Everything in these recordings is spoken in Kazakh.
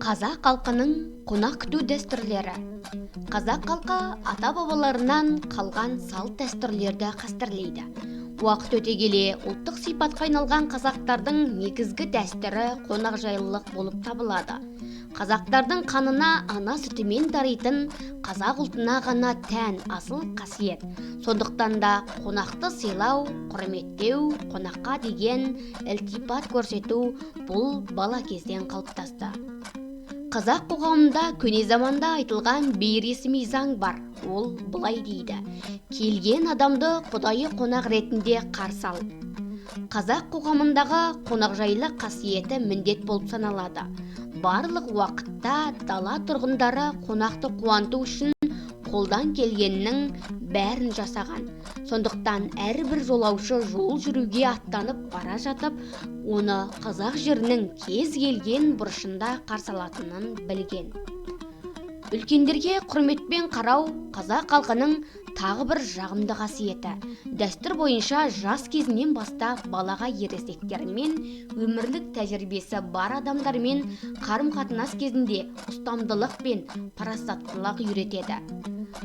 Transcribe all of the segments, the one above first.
Қазақ халқының қонақ күту дәстүрлері. Қазақ халқы ата-бабаларынан қалған салт дәстүрлерді қастерлейді. Уақыт өте келе ұлттық сипатқа айналған қазақтардың негізгі дәстүрі қонақжайлылық болып табылады. Қазақтардың қанына ана сүтімен тарайтын қазақ ұлтына ғана тән асыл қасиет. Сондықтан да қонақты сыйлау, құрметтеу, қонаққа деген ілтипат көрсету бұл бала кезден қалыптасты. Қазақ қоғамында көне заманда айтылған бейресми заң бар. Ол былай дейді: келген адамды құдайы қонақ ретінде қарсы ал. Қазақ қоғамындағы қонақжайлы қасиеті міндет болып саналады. Барлық уақытта дала тұрғындары қонақты қуанту үшін қолдан келгеннің бәрін жасаған. Сондықтан әрбір жолаушы жол жүруге аттанып бара жатып, оны қазақ жерінің кез келген бұрышында қарсы алатынын білген. Үлкендерге құрметпен қарау қазақ халқының тағы бір жағымды қасиеті. Дәстүр бойынша жас кезінен бастап балаға ересектермен, өмірлік тәжірибесі бар адамдармен қарым-қатынас кезінде ұстамдылық пен парасаттылық үйретеді.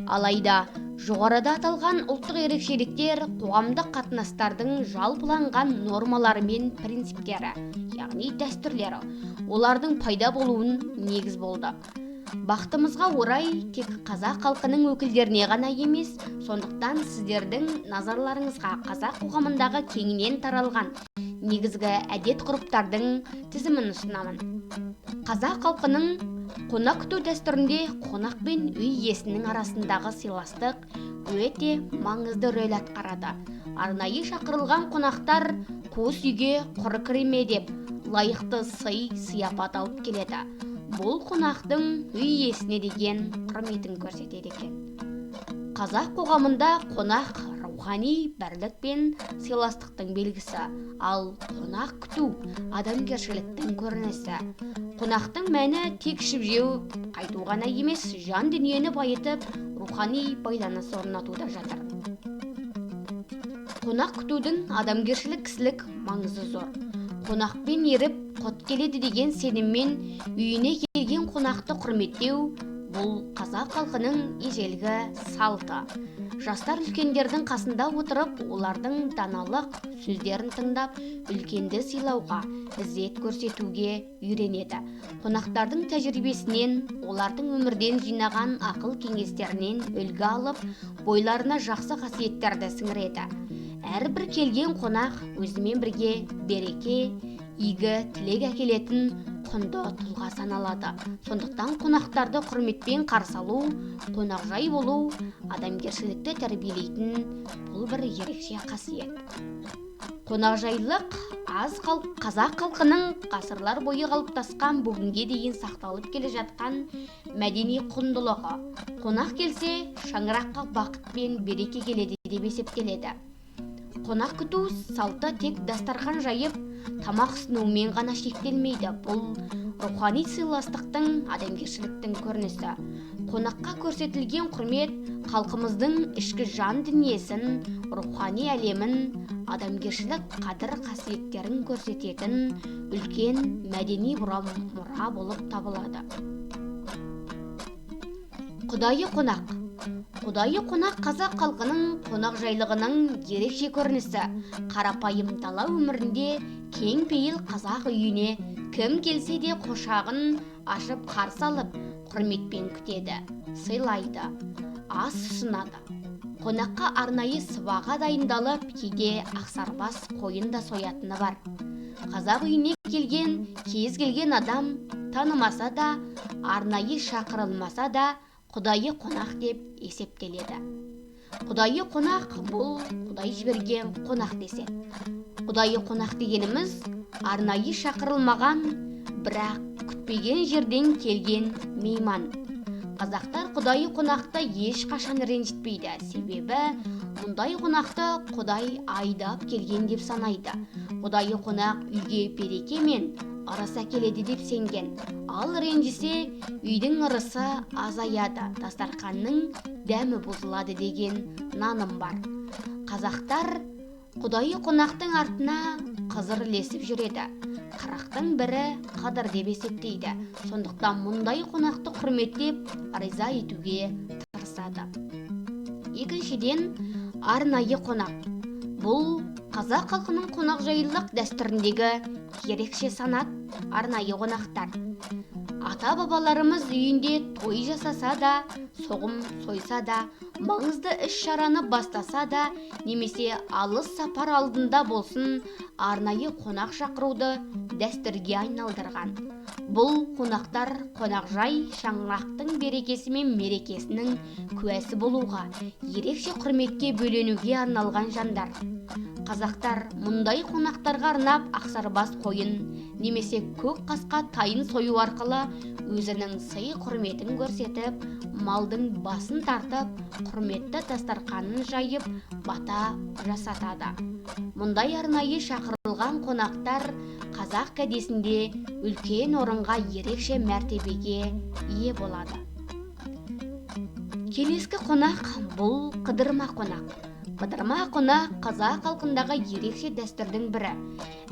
Алайда жоғарыда аталған ұлттық ерекшеліктер қоғамдық қатынастардың жалпыланған нормалары мен принциптері, яғни дәстүрлері, олардың пайда болуын негіз болды. Бақытымызға орай, тек қазақ халқының өкілдеріне ғана емес, сондықтан сіздердің назарларыңызға қазақ қоғамындағы кеңінен таралған негізгі әдет-ғұрыптардың тізімін ұсынамын. Қазақ халқының қонақ күту дәстүрінде қонақ пен үй иесінің арасындағы сыйластық өте маңызды рөл атқарады. Арнайы шақырылған қонақтар қуыс үйге құры кіреме деп лайықты сый-сияпат алып келеді. Бұл қонақтың үй иесіне деген құрметін көрсетеді екен. Қазақ қоғамында қонақ рухани бірлік пен сыйластықтың белгісі, ал қонақ күту адамгершіліктің көрінісі. Қонақтың мәні тек ішіп жеу, қайту ғана емес, жан дүниені байытып, рухани байланыс орнатуда жатыр. Қонақ күтудің адамгершілік кісілік маңызы зор. Қонақпен еріп құт келеді деген сеніммен үйіне келген қонақты құрметтеу бұл қазақ халқының ежелгі салты. Жастар үлкендердің қасында отырып, олардың даналық сөздерін тыңдап, үлкенді сыйлауға, ізет көрсетуге үйренеді. Қонақтардың тәжірибесінен, олардың өмірден жинаған ақыл кеңестерінен үлгі алып, бойларына жақсы қасиеттерді сіңіреді. Әрбір келген қонақ өзімен бірге береке, игі тілек әкелетін құнды тұлға саналады. Сондықтан қонақтарды құрметпен қарсы алу, қонақжай болу адамгершілікті тәрбиелейтін бұл бір ерекше қасиет. Қонақжайлық аз қазақ халқының ғасырлар бойы қалыптасқан, бүгінге дейін сақталып келе жатқан мәдени құндылығы. Қонақ келсе, шаңыраққа бақыт пен береке келеді деп есептеледі. Қонақ күту салты тек дастархан жайып, тамақ ұсынумен ғана шектелмейді. Бұл рухани сыйластықтың, адамгершіліктің көрінісі. Қонаққа көрсетілген құрмет халқымыздың ішкі жан дүниесін, рухани әлемін, адамгершілік қадір қасиеттерін көрсететін үлкен мәдени мұра болып табылады. Құдайы қонақ. Құдайы қонақ қазақ халқының қонақжайлығының ерекше көрінісі. Қарапайым дала өмірінде кең пейіл қазақ үйіне кім келсе де қошағын ашып қарсы алып, құрметпен күтеді, сыйлайды, ас ұсынады. Қонаққа арнайы сыбаға дайындалып, кейде ақсарбас қойын да соятыны бар. Қазақ үйіне келген кез келген адам танымаса да, арнайы шақырылмаса да құдайы қонақ деп есептеледі. Құдайы қонақ бұл құдай жіберген қонақ деседі. Құдайы қонақ дегеніміз арнайы шақырылмаған, бірақ күтпеген жерден келген мейман. Қазақтар құдайы қонақты ешқашан ренжітпейді, себебі мұндай қонақты құдай айдап келген деп санайды. Құдайы қонақ үйге береке мен ырыс әкеледі деп сенген. Ал ренжісе, үйдің ырысы азаяды, дастарханның дәмі бұзылады деген наным бар. Қазақтар құдайы қонақтың артына Қызыр ілесіп жүреді. 40-тың бірі Қыдыр деп есептейді. Сондықтан мұндай қонақты құрметтеп, риза етуге тырысады. Екіншіден, арнайы қонақ. Бұл қазақ халқының қонақжайлылық дәстүріндегі ерекше санат арнайы қонақтар. Ата-бабаларымыз үйінде той жасаса да, соғым сойса да, маңызды іс-шараны бастаса да, немесе алыс сапар алдында болсын, арнайы қонақ шақыруды дәстүрге айналдырған. Бұл қонақтар қонақжай шаңырақтың берекесі мен мерекесінің куәсі болуға, ерекше құрметке бөленуге арналған жандар. Қазақтар мұндай қонақтарға арнап ақсарбас қойын немесе көк қасқа тайын сою арқылы өзінің сый құрметін көрсетіп, малдың басын тартып, құрметті дастарқанын жайып, бата жасатады. Мұндай арнайы шақырылған қонақтар қазақ кәдесінде үлкен орынға, ерекше мәртебеге ие болады. Келескі қонақ бұл қыдырма қонақ. Қыдырма қонақ қазақ халқындағы ерекше дәстүрдің бірі.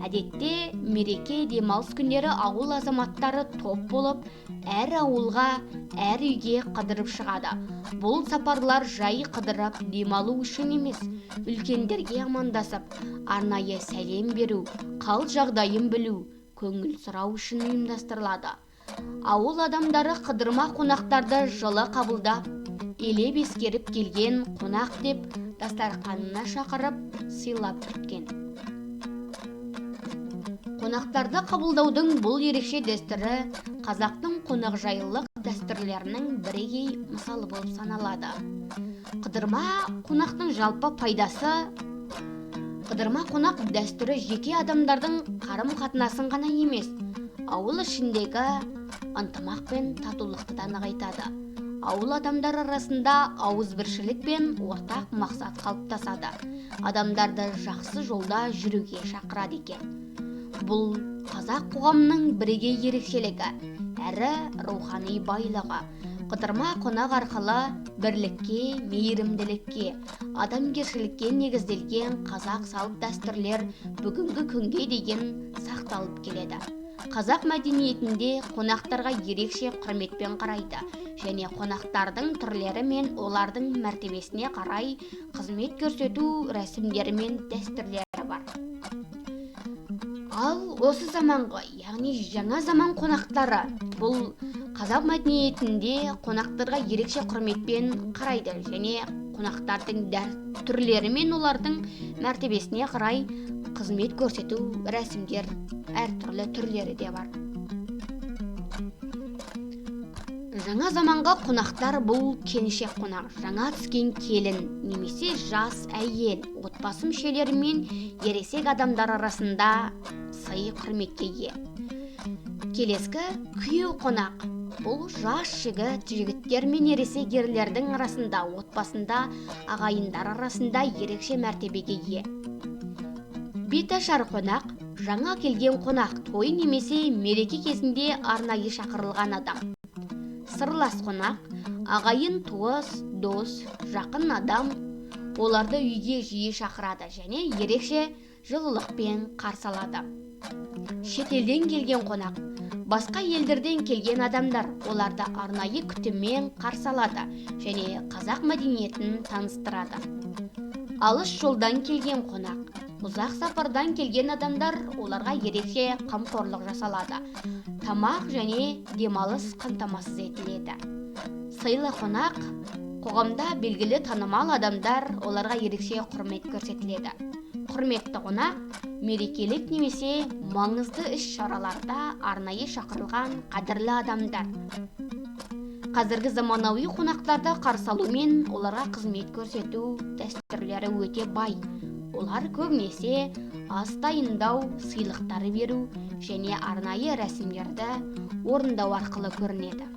Әдетте мереке, демалыс күндері ауыл азаматтары топ болып, әр ауылға, әр үйге қыдырып шығады. Бұл сапарлар жай қыдырып демалу үшін емес, үлкендерге амандасып, арнайы сәлем беру, қал жағдайын білу, көңіл сұрау үшін ұйымдастырылады. Ауыл адамдары қыдырма қонақтарды жылы қабылдап, елеп ескеріп келген қонақ деп дастарқанына шақырып, сыйлап күткен. Қонақтарды қабылдаудың бұл ерекше дәстүрі қазақтың қонақжайлылық дәстүрлерінің бірегей мысалы болып саналады. Қыдырма қонақтың жалпы пайдасы. Қыдырма қонақ дәстүрі жеке адамдардың қарым-қатынасын ғана емес, ауыл ішіндегі ынтымақ пен татулықты да нығайтады. Ауыл адамдар арасында ауызбіршілік пен ортақ мақсат қалыптасады. Адамдарды жақсы жолда жүруге шақырады екен. Бұл қазақ қоғамының бірегей ерекшелігі, әрі рухани байлығы. Қыдырма қонақ арқылы бірлікке, мейірімділікке, адамгершілікке негізделген қазақ салт дәстүрлер бүгінгі күнге дейін сақталып келеді. Қазақ мәдениетінде қонақтарға ерекше құрметпен қарайды және қонақтардың түрлері мен олардың мәртебесіне қарай қызмет көрсету рәсімдері мен дәстүрлері бар. Ал осы заманғы, яғни жаңа заман қонақтары бұл қазақ мәдениетінде қонақтарға ерекше құрметпен қарайды және қонақтардың түрлері мен олардың мәртебесіне қарай қызмет көрсету рәсімдер әртүрлі түрлері де бар. Жаңа заманға қонақтар бұл келіншек қонақ, жаңа түскен келін немесе жас әйел, отбасы мүшелері мен ересек адамдар арасында сый құрметке ие. Келескі күйеу қонақ. Бұл жас жігіт, жігіттер мен ересек ерлердің арасында, отбасында, ағайындар арасында ерекше мәртебеге ие. Беташар қонақ, жаңа келген қонақ, той немесе мереке кезінде арнайы шақырылған адам. Сырлас қонақ, ағайын, туыс, дос, жақын адам, оларды үйге жиі шақырады және ерекше жылылықпен қарсы алады. Шетелден келген қонақ, басқа елдерден келген адамдар, оларды арнайы күтіммен қарсы алады және қазақ мәдениетін таныстырады. Алыс жолдан келген қонақ, ұзақ сапардан келген адамдар, оларға ерекше қамқорлық жасалады. Тамақ және демалыс қамтамасыз етіледі. Сыйлы қонақ, қоғамда белгілі танымал адамдар, оларға ерекше құрмет көрсетіледі. Құрметті қонақ, мерекелік немесе маңызды іс-шараларда арнайы шақырылған қадірлі адамдар. Қазіргі заманауи қонақтарды қарсы алу мен оларға қызмет көрсету дәстүрлері өте бай. Олар көбінесе ас дайындау, сыйлықтар беру және арнайы рәсімдерді орындау арқылы көрінеді.